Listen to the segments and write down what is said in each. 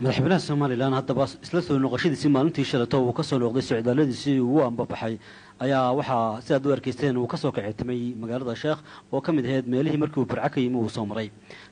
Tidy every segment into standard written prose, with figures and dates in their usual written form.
Madaxweynaha Somalilan haddaba isla soo noqoshadiisii maalintii shalato uu ka soo noqday socdaalladiisii uu ambabaxay ayaa waxaa sidaad u arkaysteen uu ka soo kacitimay magaalada Sheekh oo ka mid ahayd meelihii markii uu Burco ka yimi uu soo maray.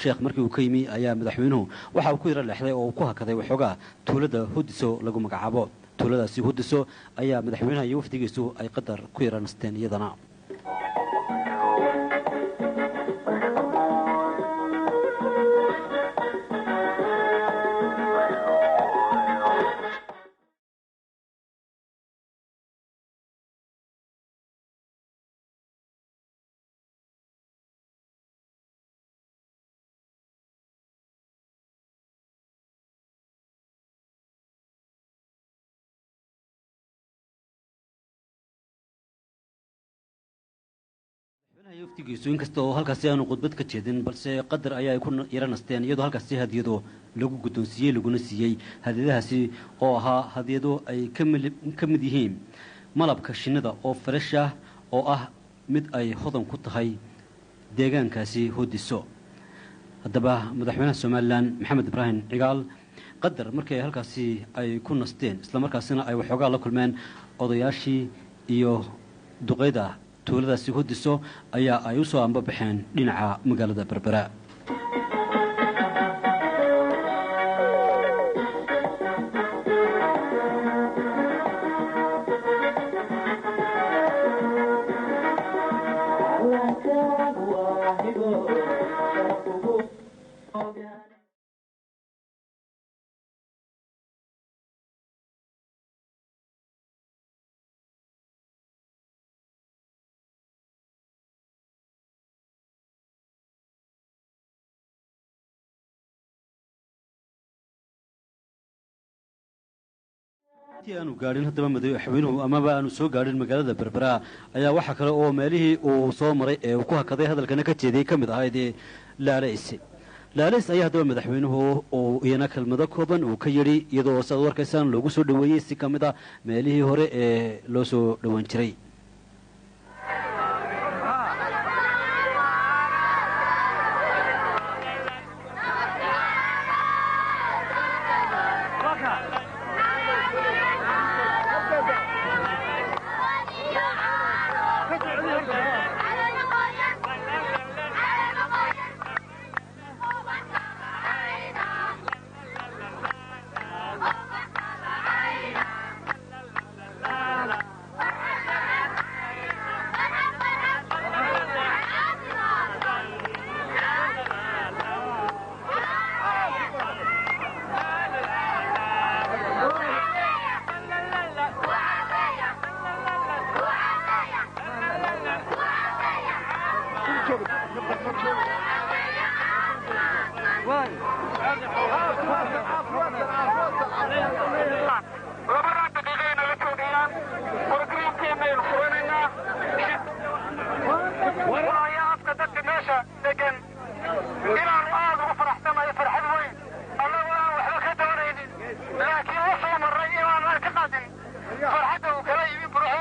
Sheekh markii uu ka yimi ayaa madaxweynuhu waxa uu ku yaro leexday oo uu ku hakaday waxoogaa tuulada Hudiso lagu magacaabo. Tuuladaasi Hudiso ayaa madaxweynaha iyo wafdigiisu ay qadar ku yara nasteen iyadana. Wafdigiisu inkasta oo halkaasi aanu khudbad ka jeedin, balse qadar ayaa ay ku yara nasteen, iyadoo halkaasi hadiyado lagu guddoonsiiyey laguna siiyey, hadiyadahaasi oo ahaa hadiyado ay ka mid yihiin malabka shinnida oo fresh ah oo ah mid ay hodan ku tahay deegaankaasi Hudiso. Haddaba madaxweynaha Somalilan Maxamed Ibraahim Cigaal qadar markii ay halkaasi ay ku nasteen, islamarkaasina ay waxoogaa la kulmeen odayaashii iyo duqeyda tuuladaasi Hudiso, ayaa ay u soo ambabaxeen dhinaca magaalada Berbera. Intii aanu gaadhin haddaba madaxweynuhu amaba aanu soo gaadhin magaalada Berbera ayaa waxaa kale oo meelihii uu soo maray ee uu ku hakaday hadalkana ka jeediyey ka mid ahayd Laalays. Laalays ayaa haddaba madaxweynuhu uu iyana kelmado kooban uu ka yidhi, iyadoo siaad u arkaysaan loogu soo dhoweeyey si ka mid ah meelihii hore ee loo soo dhowaan jiray. Farxadda uu kala yimi Burco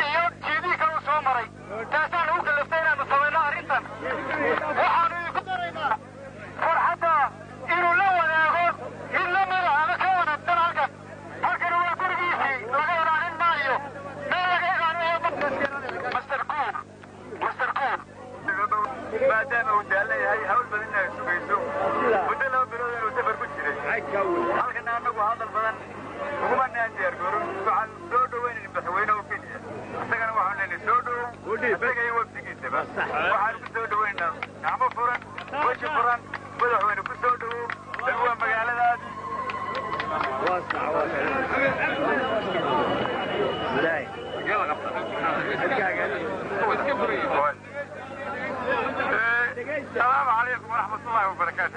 iyo jeedihii kale uu soo maray, taasaan ugu kallaftay inaannu samayno arrintan. Waxaanu idinku daraynaa farxadda inuu la wadaago mid la mida ama ka wanaagsan halkan. Halkani waa gurigiisii, laga ilaalin maayo, meel laga ilaalinayo. Master Guur, Master Guur, Maadaama uu daalan yahay, hawl badan inay sugayso, muddo 2 bilood inuu safar ku jiray halkana, annagu hadal badan ugumanaan diyaargaroon. Waxaan soo dhowaynayn madaxweyne oo keliya. Isagana waxaan leenahay soo dhowow, isaga iyo wafdigiisaba waxaan ku soo dhowaynaa gacmo furan, weji furan. Madaxweyne, ku soo dhowow, tan waa magaaladaadii. Asalaamu calaykum waraxmatullaahi wabarakaatu.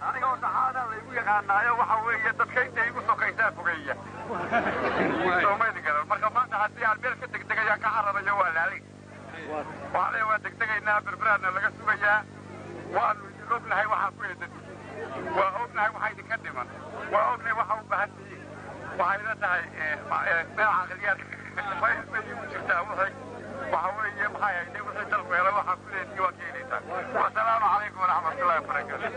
Aniga oo dhaxaada laygu yaqaanaayo waxa weeye dadka inta igu sokaysaa fogeeya, soomaydi garan. Marka maanta haddii aan meel ka degdegaya, ka cararayo, waa laalay. Waxaa leeya waa degdegaynaa, Berberaadna laga sugayaa. Waanu idin ognahay waxaa ku eedan, waa ognahay waxa idinka dhiman, waa ognahay waxa u baahan tihiin. Waxayna tahay meel caqliyaad may igu jirtaa. Wixii waxa weeye, maxay hayday, wixii dalku helay waxaa ku leedihi waa ka helaysaa. Wasalaamu calaykum waraxmatullahi wabarakaatu.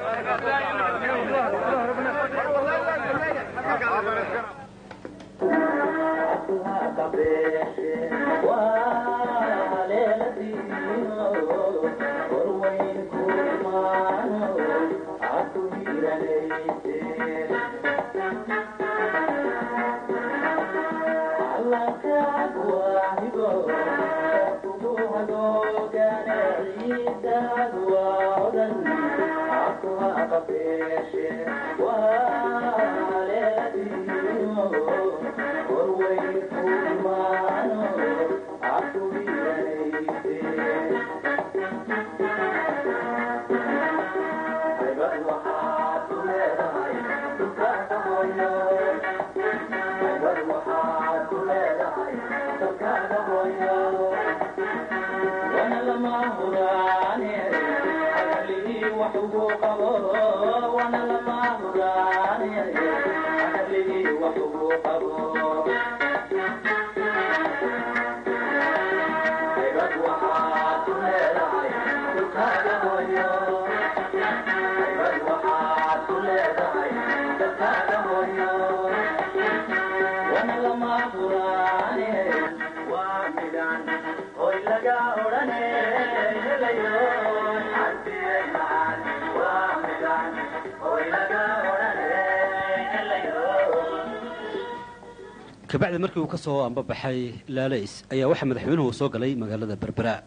Kabacdi markii uu ka soo ambabaxay Laalays ayaa waxaa madaxweynuhu soo galay magaalada Berbera.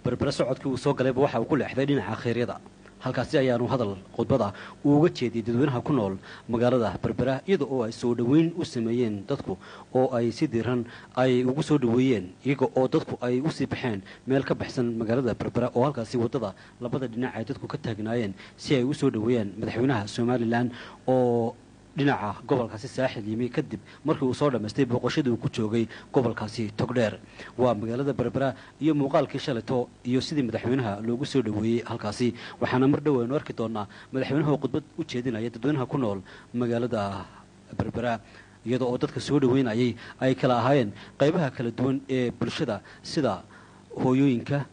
Berbera socodkii uu soo galayba waxa uu ku leexday dhinaca kheyryada. Halkaasi ayaanu hadal khudbada uu uga jeediyey dadweynaha ku nool magaalada Berbera, iyada oo ay soo dhoweyn u sameeyeen dadku oo ay si diiran ay ugu soo dhoweeyeen, iyaga oo dadku ay usii baxeen meel ka baxsan magaalada Berbera, oo halkaasi waddada labada dhinac ay dadku ka taagnaayeen si ay ugu soo dhoweeyaan madaxweynaha Somalilan oo dhinaca gobolkaasi Saaxil yimi kadib markii uu soo dhammaystay booqashadii uu ku joogay gobolkaasi Togdheer. Waa magaalada Berbera iyo muuqaalkii shalayto iyo sidii madaxweynaha loogu soo dhoweeyey halkaasi. Waxaana mar dhow aynu arki doonaa madaxweynuhu khudbad u jeedinaya dadweynaha ku nool magaalada Berbera, iyada oo dadka soo dhoweynayay ay kala ahaayeen qaybaha kala duwan ee bulshada, sida hooyooyinka,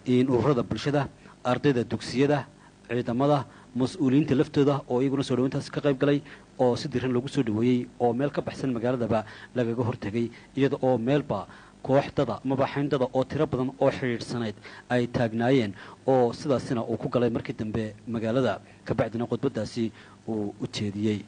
ururada bulshada, ardayda dugsiyada, ciidamada, mas-uuliyiinta laftooda oo iyaguna soo dhaweyntaas ka qayb galay, oo si diran loogu soo dhaweeyey oo meel ka baxsan magaaladaba lagaga hortegay, iyada oo meelba kooxdada mabaxayndada oo tiro badan oo xidhiidhsanayd ay taagnaayeen, oo sidaasina uu ku galay markii dambe magaalada, kabacdina khudbadaasi uu u jeediyey.